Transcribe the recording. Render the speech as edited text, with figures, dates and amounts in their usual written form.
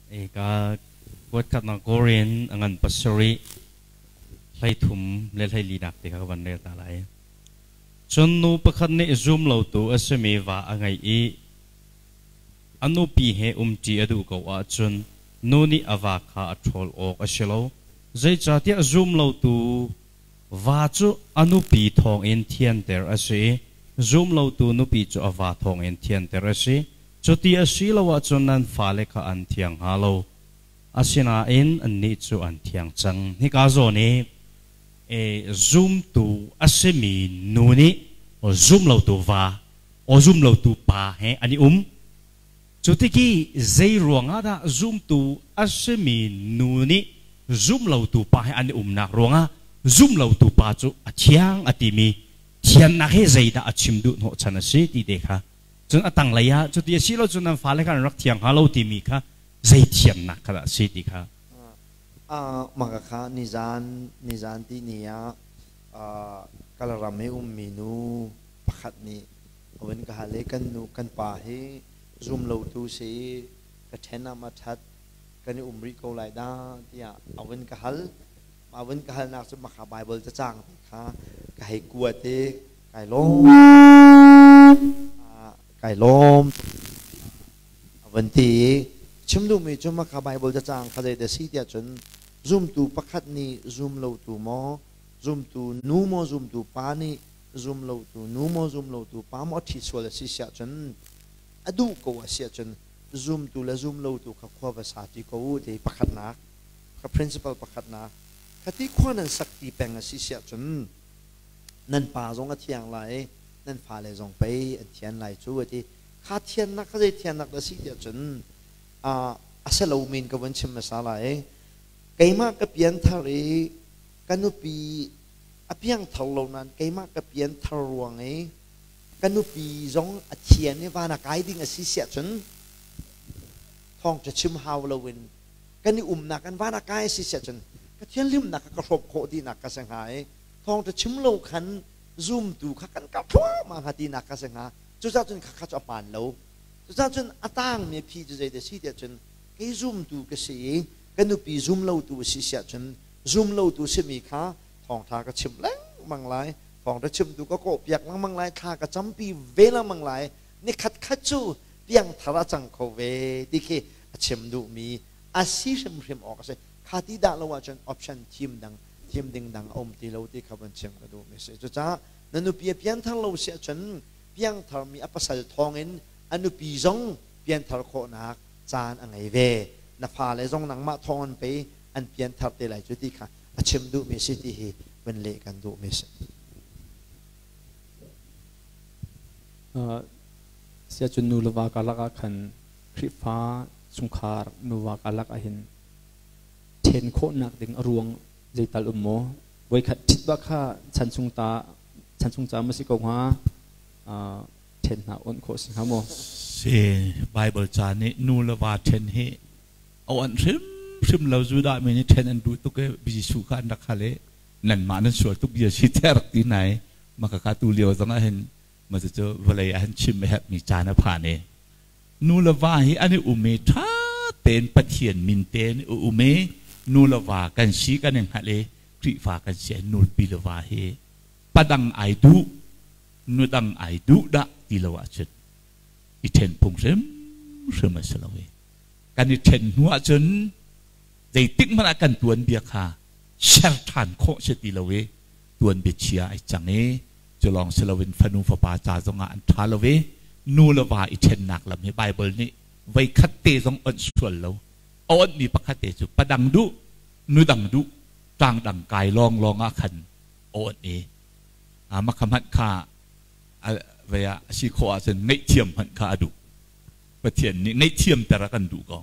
Eka kuat khatnak Korin a ngan pasarih 13 le 14 nak te kha ka van rel ta lai. Cun nu pakhat nih zum lotu a simi va a ngeih i a nupi he umṭi a duh ko ahcun nu nih a va kha a ṭhawl awk a si lo. Zeicahtiah zum lotu va cu a nupi thawngin thianter a si i zum lotu nupi cu a va thawngin thianter a si. Cuti a si lo ahcun nan fale kha an thiang hnga lo. Asinain annih cu an thiang cang. Hika zawn i zumtu a simi nu nih zumlotu va aw zumlotu pa he an i um. Cu tikih zei ruangah dah zumtu a simi nu nih zumlotu pa he an i umnak ruangah zumlotu pa cu a thiang a timi thiannak hi zeidah a chim duh hnawhchan a si ti te kha cun a tanglei ah cuti a si lo cun nan fale kha an rak thiang hnga lo timi kha zei thiamnak kha dah a si ti kha. Mah kha nizan nizan ti ni ah Kalaram i ummi nu pakhat nih a vun ka hal i kan nu kan pa hi zum lotu si ka ṭhen ah ma ṭhat kan i um rih ko lai dah tiah a vun ka hal. A vun ka halnak cu maka Bible cacang te kha ka hei kuat i kai lawm kai lawm a vun ti i chim duhmi cu maka Bible cacang kha zeidah si tiah cun zumtu pakhat nih zum lotu maw zumtu nu maw zumtu pa nih zum lotu nu maw zum lotu pa maw a ṭhi sual a si siah cun a duh ko a si ahcun zumtu le zum lotu kha khua va sa ti ko u ti pakhatnak kha principle pakhatnak kha ti khua nan sak ti peng a si siah cun nan pa zong a thiang lai i nan fale zong pei an thian lai cu a ti. Kha thiannak kha zei thiannak dah a si tiah cun a si lo men ka vun chim hmasa lai. Keimah ka pianthar i ka nupi a piangthar lo nain keimah ka pianthar ruang i ka nupi zong a thian i van a kai ding a si siah cun thawngṭha chim hau loin kan i umnak kan van a kai a si siah cun ka thianhlimnak kha ka hrawm khawh dihnak ka si hnga i thawngṭha chim lo khan zumtu kha kan kal thluahmah hnga tinak ka si hnga. Cucaah cun khakha cu a hmaan lo. Cucaah cun a tangmi phi cu zeidah si tiah cun kei zumtu ka si i ka nupi zum lotu a si siah cun zum lotu simi kha thawngṭha ka chimh lengmang lai, thawngṭha chimtu ka kawhpiak lengmang lai, thla ka campi ve lengmang lai, nikhat khat cu piangthar a cang kho ve ti khi a chim duhmi a si hrimhrim awk a si. Kha ti dah lo ahcun option thim dang thim ding dang a um ti lo ti kha vun chim ka duhmi a si. Cucaah na nupi a pianthar lo si ahcun piangtharmi a pasal thawngin a nupi zong pianthar khawhnak caan a ngei ve. Na fale zong nangmah thawng an pei an pianthar te lai cu ti kha a chim duhmi a si ti hi vun leh kan duhmi a si. Siacun nu le va karlak ah khan Khrihfa chungkhar nuva karlak ah hin ṭhen khawhnak ding a ruang zeital um maw? Voikhat ṭhit bak kha chan chung ta chan chung ca ma si ko hnga ṭhen hna onh khawh si hnga maw? Si Bible ca nih nu le va ṭhen hi a onh hrimhrim lo. Judah mi nih ṭhen an duh tuk i Jesuh kha an rak hal i nanmah nan sual tuk bia si tiah rak ti nai maka ka tu lio zong ah hin ma cu vawlei ah hin chim a herhmi caan a phan i nu le va hi an i um i ṭha tein Pathian min tein i um i nu le va kan si kan i hngalh i Khrihfa kan si nupi le va hi padang ai duh nudang ai duh dah ti lo ahcun i ṭhen phung hrimhrim a si lo i kan i ṭhen hnu ahcun zeitik hmanh ah kan tuanbia kha ser ṭhan khawh si ti lo i tuanbia chia ai cang i cu lawng si loin fanu fapa ca zongah an ṭha lo i nu le va i ṭhennak lam hi Baibal nih voikhat te zong onh sual lo. A onhmi pakhat te cu padang duh, nudang duh, ṭangdang kai lawnglawng ah khan a onh i makha hmanh kha vei ah a si khawh ahcun ngaihthiam hmanh kha a duh. Pathian nih ngaihthiamter a kan duh ko.